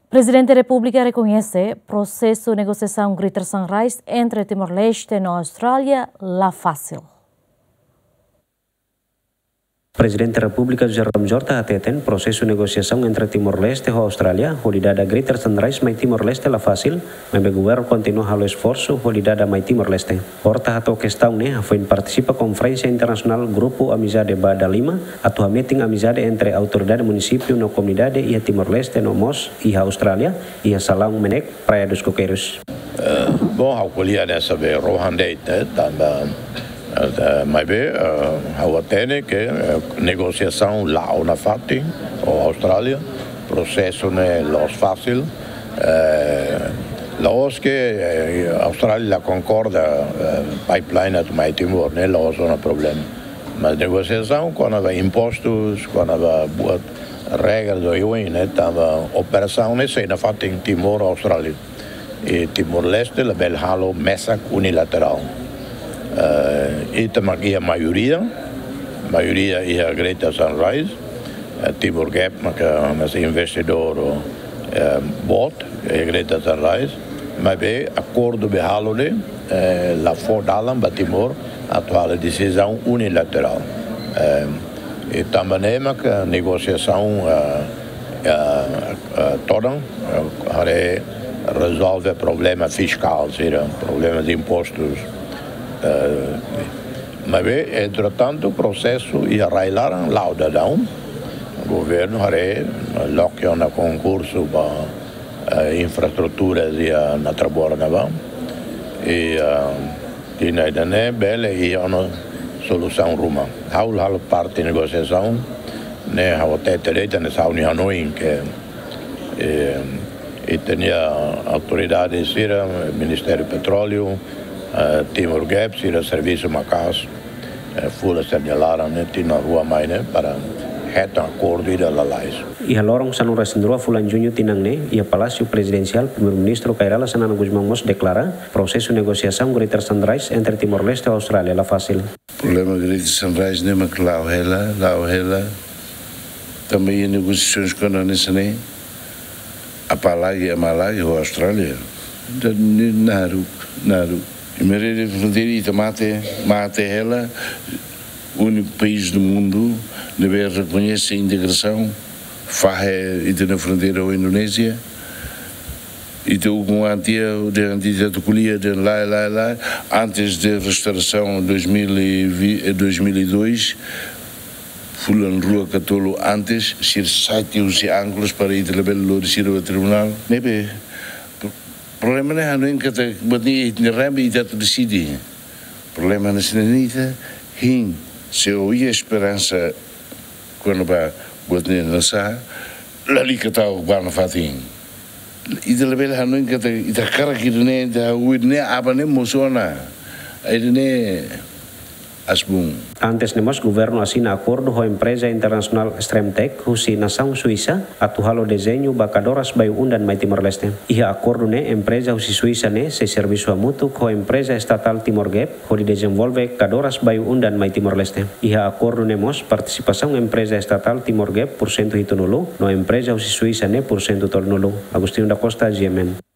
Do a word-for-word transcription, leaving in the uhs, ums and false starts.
Prezidente Repúblika rekoñese prosesu negosiasaun Greater Sunrise entre Timor-Leste no Austrália la fasil. Prezidente Repúblika José Ramos Horta hateten prosesu negosiasaun entre Timor-Leste ho Austrália hodi dada Greater Sunrise mai Timor-Leste la fasil, maibé governu kontinua halo esforsu hodi dada mai Timor-Leste. Horta hato'o kestaun ne'e hafoin partisipa konferénsia internasionál Grupu Amizade ba Dalima, atu hametin amizade entre autoridade munisípiu no komunidade iha Timor-Leste no mós iha Austrália, iha salaun Menek, Praia dos Coqueiros. Eh, bom, ha'u ko'alia hanesan be rohan de'it, eh, tanba, eh, maibé, eh, ha'u hatene ke, eh, negosiasaun la'o nafatin ho Austrália, prosesu ne'e la'ós fasil, eh, la'ós ke, eh, Austrália la konkorda, eh, pipeline atu mai Timor, ne'e la'ós ona problema. Mas negosiasaun kona-ba impostus, kona-ba buat regra oioin, ne'e tanba operasaun ne'e sei nafatin Timor Austrália. I Timor-Leste labele halo mesak unilaterál. Eh, ita mak iha maioria, maioria iha Greater Sunrise, eh, Timor Gap maka hanesan investidór, eh, boot, eh, Greater Sunrise, maibé akordu be halo ne'e, eh, la fó dalan ba Timor atu halo desizaun unilaterál. Eh, i tanba ne'e maka negosiasaun, eh, eh, eh, todan, eh, haree rezolve problema fiskál, sira, problema de impostus. Eh, maibé, entretantu, prosesu iha rai-laran la'o daudaun. Governu haree, eh, loke ona konkursu ba, eh, infraestrutura iha Natrabora ne'ebá. I, eh, tinan ida-ne'e bele iha ona solusaun ruma. Ha'u la halo parte negosiasaun, ne'e ha'u hatete de'it hanesan ha'u-nia hanoin ke, eh, ita-nia autoridade sira, Ministériu Petróleu, eh, Timor Gap, sira servisu maka'as, eh, fulan sira-nia laran ne'e, tinan rua mai ne'e, para hetan akordu ida lalais. Iha loron sanulu-resin-rua fulan Juñu tinan ne'e, iha Palásiu Prezidensiál, Primeiru-Ministru Kay Rala Xanana Gusmão mós deklara, prosesu negosiasaun Greater Sunrise entre Timor-Leste ho Austrália la fasil. Problema Greater Sunrise ne'e mak la'o hela, la'o hela. Tanba iha negosiasaun kona-ba hanesan ne'e, apalagi, apalagi ho Austrália. Entaun ne'e naruk, naruk. Iha fronteira ita mate, mate hela, úniku país do mundo ne'ebé rekoñese integrasaun, fahe ita-nia fronteira ho Indonézia. Ita ukun-an tiha, dehan ita atu ko'alia, dehan lae, lae, lae, antes de restaurasaun dois mil e vinte, eh, dois mil e dois, fulan rua ka tolu antes, sira sa'e tiha husi Anglus para ita labele lori sira ba tribunál. Ne'ebé, pro-, problema ne'e hanoin katak buat ne'e iha ita-nia rain, ita atu deside. Problema ne'e sira-ne'e ita hein, se o iha esperansa kona-ba buat ne'e nusá, lalika tau ba nafatin. Ita labele hanoin katak ita hakarak ida-ne'e, ita hahú ida-ne'e, aban ne'e mosu ona. Ida-ne'e asbun. Antes ne'e mós governu asina akordu ho empreza internasionál Stremtech husi nasaun Suisa atu halo dezeñu ba kadoras bayu-undan mai Timor-Leste. Iha akordu ne'e empreza husi Suisa ne'e sei servisu hamutuk ho empreza estatál Timor Gap hodi dezenvolve kadoras bayu-undan mai Timor-Leste. Iha akordu ne'e mós partisipasaun empreza estatál Timor Gap pursentu hitunulu, no empreza husi Suisa ne'e pursentu tolunulu. Agostinho da Costa, G M N.